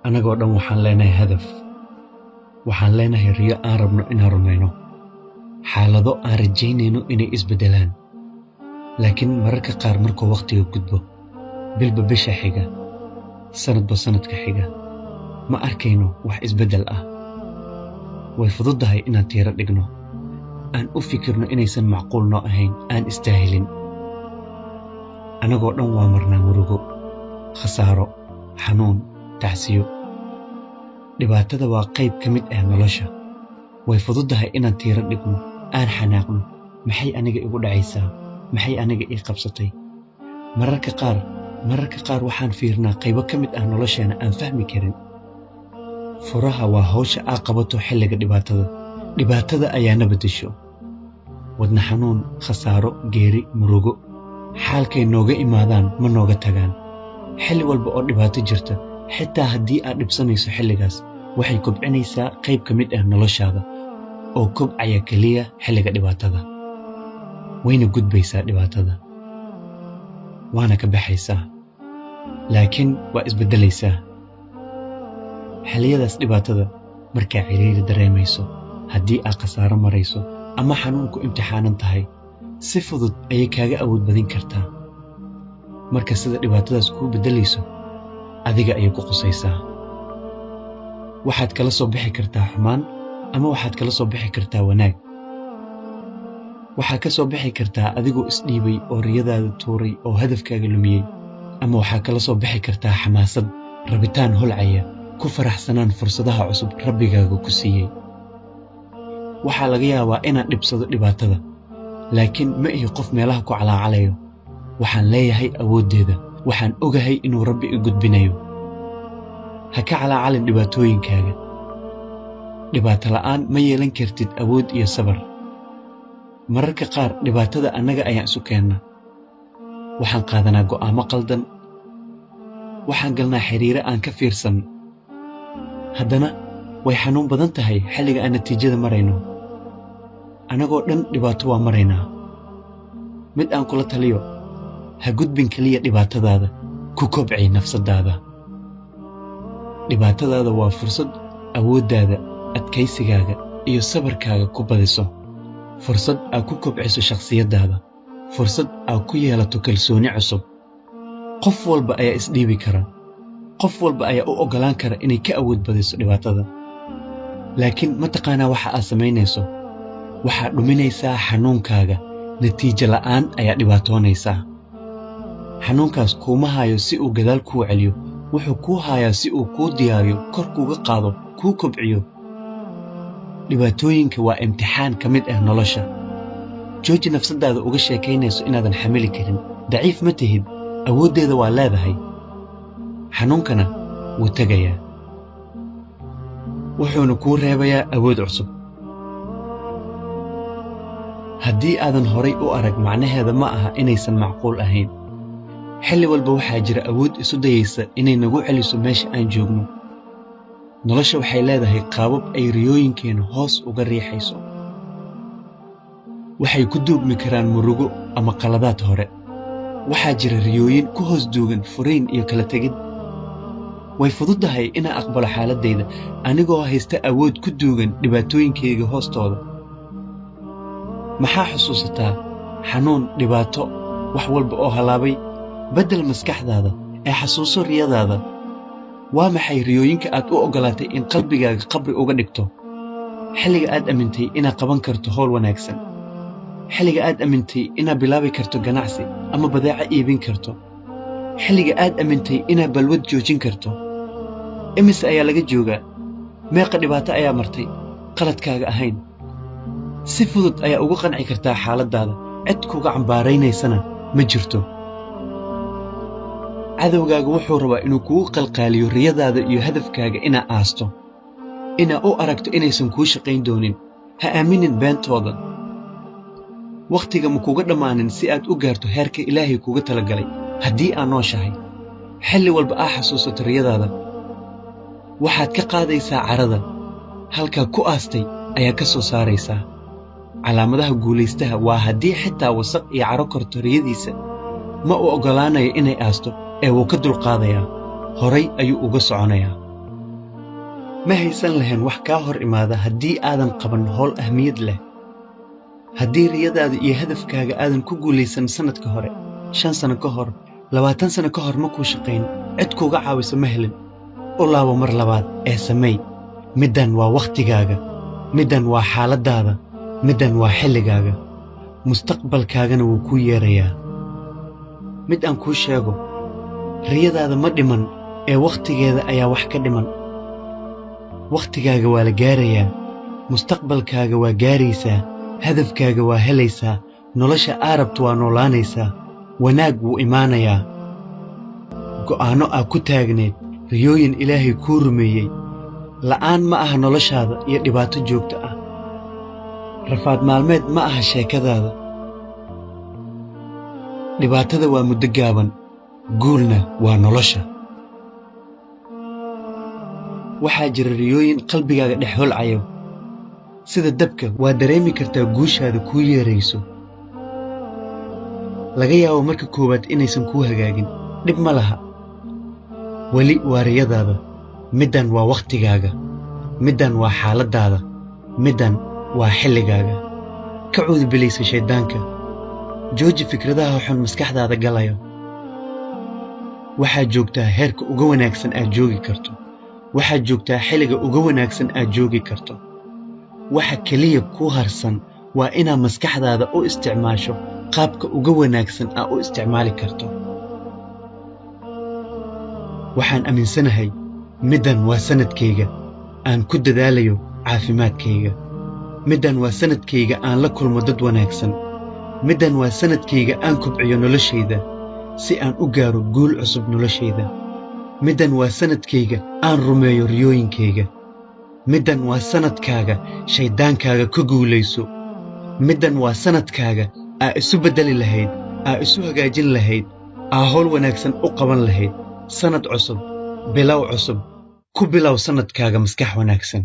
Annagoo dhan waxaan leenahay hadaf. Waxaan leenahay riyo aan rabno inaan rumayno, xaalado aan rajaynayno inay isbeddelaan. Laakiin mararka qaar markuu wakhtiga gudbo, bilba bisha xiga, sanadba sanadka xiga, ma arkayno wax isbeddel ah. Way fududahay inaan tiiro dhigno, aan u fikirno inaysan macquul noo ahayn, aan istaahilin. Annagoo dhan waa marnaa murugo, khasaaro, xanuun, tacsiyo. Dhibaatada waa qayb ka mid ah nolosha. Way fududahay inaan tiiro dhigno, aan xanaaqno. Maxay aniga igu dhacaysaa? Maxay aniga ii qabsatay? Mararka qaar waxaan fiirnaa qaybo ka mid ah nolosheena aan fahmi karin. Furaha waa hawsha aa qabato xilliga dhibaatada. Dhibaatada ayaana beddesho. Wadna xanuun, khasaaro, geeri, murugo. Xaalkay nooga imaadaan ma nooga tagaan. Xilli walba oo dhibaato jirta, xitaa haddii aad dhibsanayso xilligaas, waxay kobcinaysaa qayb ka mid ah noloshaada oo kobcaya keliya xilliga dhibaatada. Wayna gudbaysaa dhibaatada. Waana ka baxaysaa. Laakiin waa isbeddelaysaa. Xilliyadaas dhibaatada, markaa ciriiri dareemayso, haddii aad khasaaro marayso ama xanuun ku imtixaanan tahay, si fudud ayay kaaga awood badin kartaa. Marka sida dhibaatadaas kuu beddelayso, adiga ayay ku qusaysaa. Waxaad kala soo bixi kartaa xumaan ama waxaad kala soo bixi kartaa wanaag. Waxaad ka soo bixi kartaa adigoo isdhiibay oo riyadaada tuuray oo hadafkaaga lumiyey, ama waxaad kala soo bixi kartaa xamaasad, rabitaan holcaya, ku faraxsanaan fursadaha cusub Rabbigaaga ku siiyey. Waxaa laga yaabaa inaan dhibsado dhibaatada, laakiin ma ihi qof meelaha ku calaacalayo. Waxaan leeyahay awooddeeda. Waxaan ogahay inuu Rabbi i gudbinayo. Ha ka calaacalin dhibaatooyinkaaga. Dhibaato la'aan ma yeelan kartid awood iyo sabar. Mararka qaar dhibaatada annaga ayaan isu keennaa. Waxaan qaadanaa go'aamo qaldan. Waxaan galnaa xiriiro aan ka fiirsan. Haddana way xanuun badan tahay xilliga aan natiijada marayno. Annagoo dhan dhibaato waa maraynaa. Mid aan kula taliyo, ha gudbin keliya dhibaatadaada, ku kobci nafsadaada. Dhibaatadaada waa fursad awooddaada, adkaysigaaga iyo sabarkaaga ku badiso. Fursad aad ku kobciso shakhsiyaddaada. Fursad aad ku yeelato kalsooni cusub. Qof walba ayaa isdhiibi kara. Qof walba ayaa u oggolaan kara inay ka awood badiso dhibaatada. Laakiin ma taqaanaa waxa aad samaynayso? Waxaad dhuminaysaa xanuunkaaga. Natiijo la'aan ayaa dhibaatoonaysaa. Xanuunkaas kuuma hayo si uu gadaal kuu celiyo. Wuxuu kuu hayaa si uu kuu diyaariyo, kor kuuga qaado, kuu kobciyo. Dhibaatooyinka waa imtixaan ka mid ah nolosha. Jooji nafsadaada uga sheekaynayso inaadan xamili karin. Daciif ma tihid, awooddeeda waa leedahay. Xanuunkana wuu tegayaa. Wuxuuna kuu reebayaa awood cusub. Haddii aadan horay u arag, macnaheeda ma aha inaysan macquul ahayn. Xilli walba waxaa jira awood isu dayaysa inay nagu celiso meesha aan joogno. Nolosha waxay leedahay qaabab ay riyooyinkeena hoos uga riixayso. Waxay ku duugmi karaan murugo ama qaladaad hore. Waxaa jira riyooyin ku hoos duugan furiin iyo kala tegid. Way fududahay inaan aqbalo xaaladdayda anigoo haysta awood ku duugan dhibaatooyinkayga hoostooda. Maxaa xusuusataa? Xanuun, dhibaato, wax walba oo halaabay. Beddel maskaxdaada ee xasuuso riyadaada. Waa maxay riyooyinka aad u oggolaatay in qalbigaaga qabri uga dhigto? Xilliga aad aamintay inaad qaban karto hawl wanaagsan. Xilliga aad aamintay inaad bilaabi karto ganacsi ama badeeco iibin karto. Xilliga aad aamintay inaad balwad joojin karto. Imise ayaa laga joogaa? Meeqa dhibaato ayaa martay qaladkaaga ahayn? Si fudud ayaa ugu qanci kartaa xaaladdaada. Cid kuga cambaaraynaysana ma jirto. Cadowgaaga wuxuu rabaa inuu kugu qalqaaliyo riyadaada iyo hadafkaaga inaa aasto, inaa u aragto inaysan kuu shaqayn doonin. Ha aaminin beentooda. Wakhtiga ma kuga dhammaanin si aad u gaarto heerka Ilaahay kuga talagalay haddii aad nooshahay. Xilli walba aa xasuusato riyadaada, waxaad ka qaadaysaa carada. Halkaa ku aastay ayaa ka soo saaraysaa. Calaamadaha guulaystaha waa haddii xitaa wasaq iyo caro korto riyadiisa, ma u oggolaanayo inay aasto ee wuu ka dulqaadayaa. Horay ayuu uga soconayaa. Ma haysan lahayn wax kaa hor imaada haddii aadan qaban howl ahmiyad leh. Haddii riyadaada iyo hadafkaaga aadan ku guulaysan sannadka hore, 5 sano ka hor, 20 sano ka hor ma kuu shaqayn, cid kuuga caawisa ma helin. U laabo mar labaad ee sameey. Middan waa wakhtigaaga, middan waa xaaladdaada, middan waa xilligaaga. Mustaqbalkaagana wuu kuu yeerayaa. Mid aan kuu sheego, riyadaada ma dhiman ee wakhtigeeda ayaa wax ka dhiman. Wakhtigaaga waa la gaarayaa, mustaqbalkaaga waa gaaraysaa, hadafkaaga waa helaysaa, nolosha aa rabto waa noolaanaysaa, wanaag wuu imaanayaa. Go'aanno aa ku taagneed, riyooyin Ilaahay kuu rumeeyey. La'aan ma aha noloshaada iyo dhibaato joogto ah. Rafaad maalmeed ma aha sheekadaada. Dhibaatada waa muddo gaaban, guulna waa nolosha. Waxaa jira riyooyin qalbigaaga dhex holcayo. Sida dabka waa dareemi kartaa guushaada kuu yeerayso. Laga yaabo marka koowaad inaysan kuu hagaagin, dhib ma laha. Weli waa riyadaada. Middan waa wakhtigaaga, middan waa xaaladdaada, middan waa xilligaaga. Ka cuudubilaysa shayddaanka. Jooji fikradaha xun maskaxdaada galayo. Waxaad joogtaa heerka uga wanaagsan aad joogi karto. Waxaad joogtaa xilliga uga wanaagsan aad joogi karto. Waxa keliya kuu harsan waa inaad maskaxdaada u isticmaasho qaabka uga wanaagsan aad u isticmaali karto. Waxaan aaminsanahay middan waa sanadkayga aan ku dadaalayo caafimaadkayga. Middan waa sanadkayga aan la kulmo dad wanaagsan. Middan waa sanadkayga aan kobciyo noloshayda si aan u gaaro guul cusub noloshayda. Middan waa sanadkayga aan rumeeyo riyooyinkayga. Middan waa sanadkaaga shayddaankaaga ka guulayso. Middan waa sanadkaaga aa isu beddeli lahayd, aa isu hagaajin lahayd, aa howl wanaagsan u qaban lahayd. Sanad cusub, bilow cusub. Ku bilow sanadkaaga maskax wanaagsan.